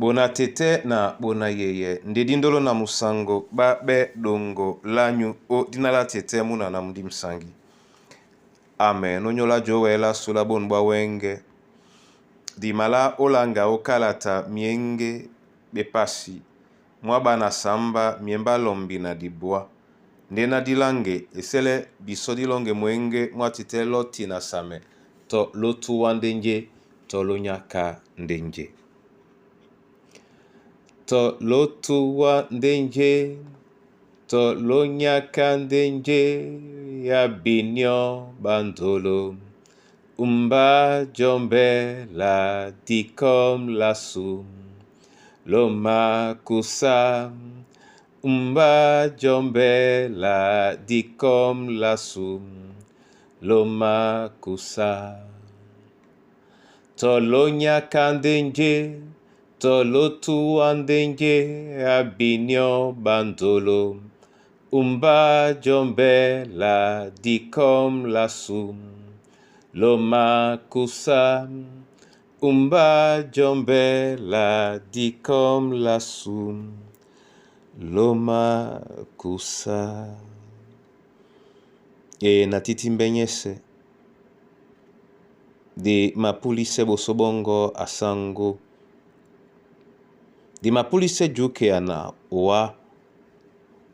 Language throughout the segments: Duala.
Bona tete na bona yeye nde dindolo na musango ba be dongo lanyu o dina la tete muna na mudi msangi. Amen. Onyola jowela sula bonu bwa wenge. Dimala olanga okalata mienge bepasi mwa bana samba miemba lombi na dibwa. Nde na dilange esele biso dilonge mwenge mwa tete loti na same to lotuwa ndenje to lonyaka ndenje. To lotuwa ndenje to lonyaka ndenje ya binyo bandolo umba jombe la dikom lasu lomakusa umba jombe la dikom lasu lomakusa. To lonyaka ndenje to lotuwa ndenje ya binyo bandolo umba jombe la dikom lasu lomakusa umba jombe la dikom lasu lomakusa. E na titi mbenyese di mapulise bosobongo asango di mapulise juke ya na owa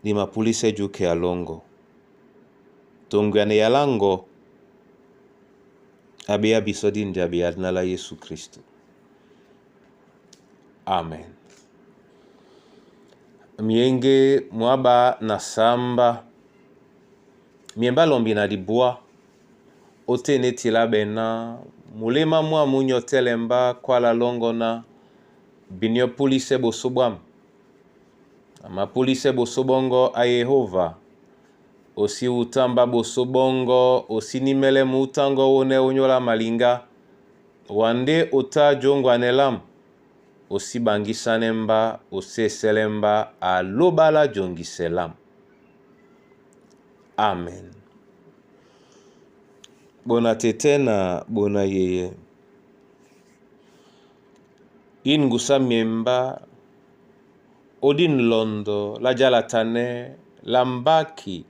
di mapulise juke ya longo tongo ya ne yalango abeya biso dindi abeya dina la Yesu Kristo. Amen. Mienge mwaba na samba miemba lombi na dibwa ote neti la bena mulema mwa munyo telemba kwala longo na binyo pulise boso bwam mapulise boso bongo a Yehova osi utamba boso bongo osi nimele mutango wone onyola malinga wande ota jongwanelam osi bangisanemba osi eselemba alobala jongiselam. Amen. Bona tete na bona yeye ingusa miemba odin londo la jalatane la mbaki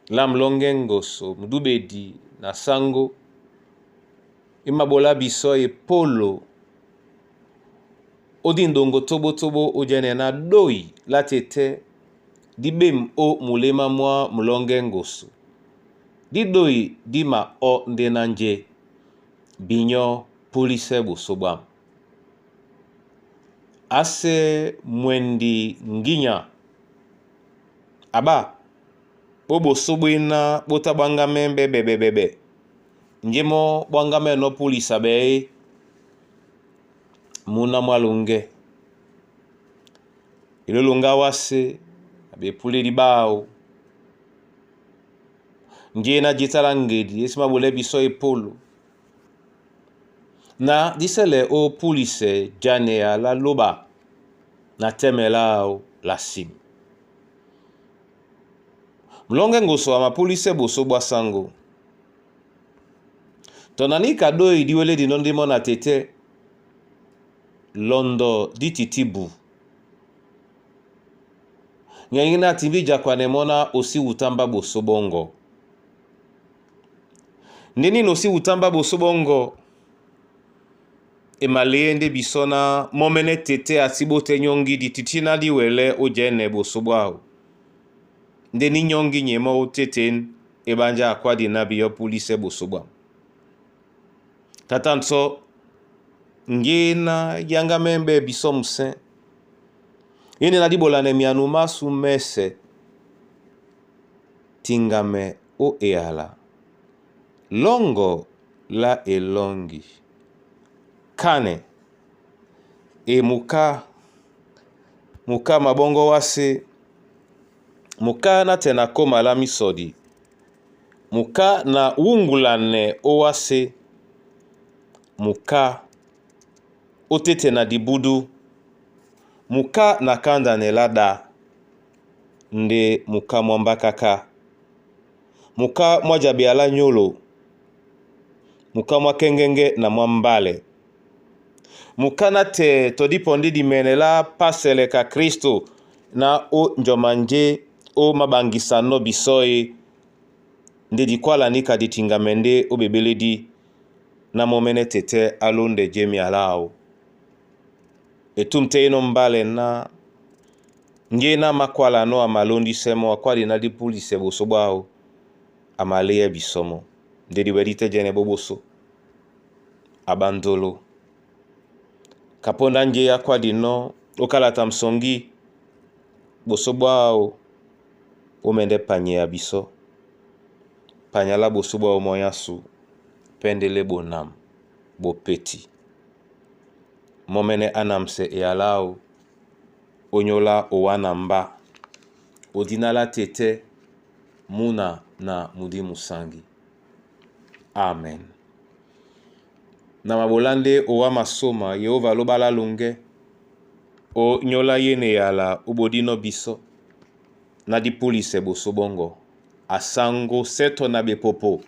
la mlonge ngoso mdubedi na sango imabola biso epolo odi ndongo tobotobo odiane na doi la tete dibem o mulema mwa mlonge ngoso didoi dima o nde na nje binyo pulise boso bwam. Ase mwendi nginya aba bo boso bwina bota bwangame bebebebebe njemo bwangame no pulisa be muna mwalunge ilolunga wase abepuli libao nje na jitala ngedi esima bole biso epolo na disele o pulise jane ya la loba na temela o la sim. Mlonge ngoso amapulise boso bwa sango. Tonani kadoi diwele dinondimo na tete londo dititibu. Nyangi na timbi jakwane mona osi utamba boso bongo. Ndeni nosi utamba boso bongo emalie nde biso na momene tete atibote nyongi dititi na diwele ojene boso bwao. Ndeni nyongi nyemo otete ebanja akwadi na biyo pulise boso bwao. Tata nso ngena yanga membe biso muse. Ine na dibola ne mianu masu mese tingame o eala. Longo la elongi. Kane e muka muka mabongo wase muka na tena koma la misodi muka na wungulane o wase muka otete na dibudu muka na kanda ne lada nde muka mwamba kaka muka mwa ala nyolo muka mwa kengenge na mwa mbale. Mukana tɛ tɔ dipɔndí dimɛnɛ lá pásɛlɛ ka Kristo na ó njɔma njé ó maɓaŋgisanɔ́ bisɔ́ e nde dikwála níka ditiŋgamɛndé ó ɓeɓélédí ná mɔ́mɛ́nɛ́ tetɛ́ á lóndɛ jé myalá áō. Etûm tɛ́ e mbálɛ ná ngé na mákwálanɔ́ a malóndísɛ́ mɔ́ akwádi ná dípúlisɛ ɓosó ɓwáō a maléɛ bisɔ́ mɔ́. Nde diwɛdí tɛ́ jɛ́nɛ́ ɓó ɓósó a ɓá ndóló. Kapɔ́ ndá njé á kwádinɔ́ ó kálata msɔŋgí ɓosó ɓwáō ó mɛndɛ́ panyɛa bisɔ́. Panya lá ɓosó ɓwáō mɔ́ nyásû pɛ́ndɛ́lɛ́ ɓonam ɓópéti. Mɔ́mɛ́nɛ́ á namsɛ eyalá áō ónyólá owá na mbá ó díná lá tetɛ́ múna na mudímu saŋgi. Amen. Na maɓolá ndé owá masóma Yehova lóɓá lá loŋgɛ́ ó nyóla yéne eyala ó ɓodínɔ́ bisɔ́ ná dípúlisɛ ɓosó ɓɔ́ŋgɔ. Asaŋgó sɛ́ tɔ na ɓepopo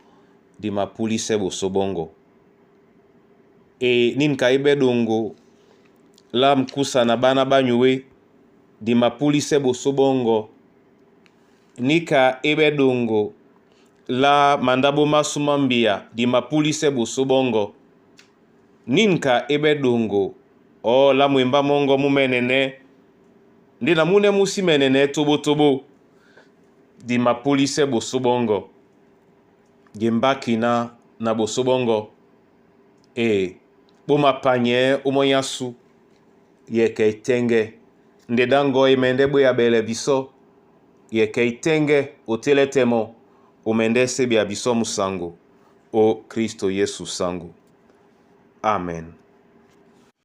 di mapúlísɛ́ ɓosó ɓɔ́ŋgɔ. E nínika é ɓɛ́ ɗoŋgo lá mkúsa na ɓáná ɓá nyué di mapúlísɛ́ ɓosó ɓɔ́ŋgɔ. Níka é ɓɛ́ ɗoŋgo lá mandáɓo mású má mbia di mapúlísɛ́ ɓosó ɓɔ́ŋgɔ. Nínika é ɓɛ́ ɗoŋgo ɔ lá mwembá mɔ́ŋgɔ mú mɛ́nɛnɛ́ ndé na múnɛ́ mú sí mɛnɛnɛ́ tóɓótóɓó di mapúlísɛ́ ɓosó ɓɔ́ŋgɔ. Di mbákiná na ɓosó ɓɔ́ŋgɔ e ɓó mapanyɛɛ́ ó mɔ́ nyásû yɛkɛ itɛ́ŋgɛ́ nde dá ŋgɔ́ e mɛndɛ́ ɓwéa ɓɛlɛ bisɔ́ yɛkɛ itɛ́ŋgɛ́ o télɛ́ tɛmɔ o mɛndɛ́ sébea bisɔ́ musaŋgo o Kristo Yesu sango. Amen.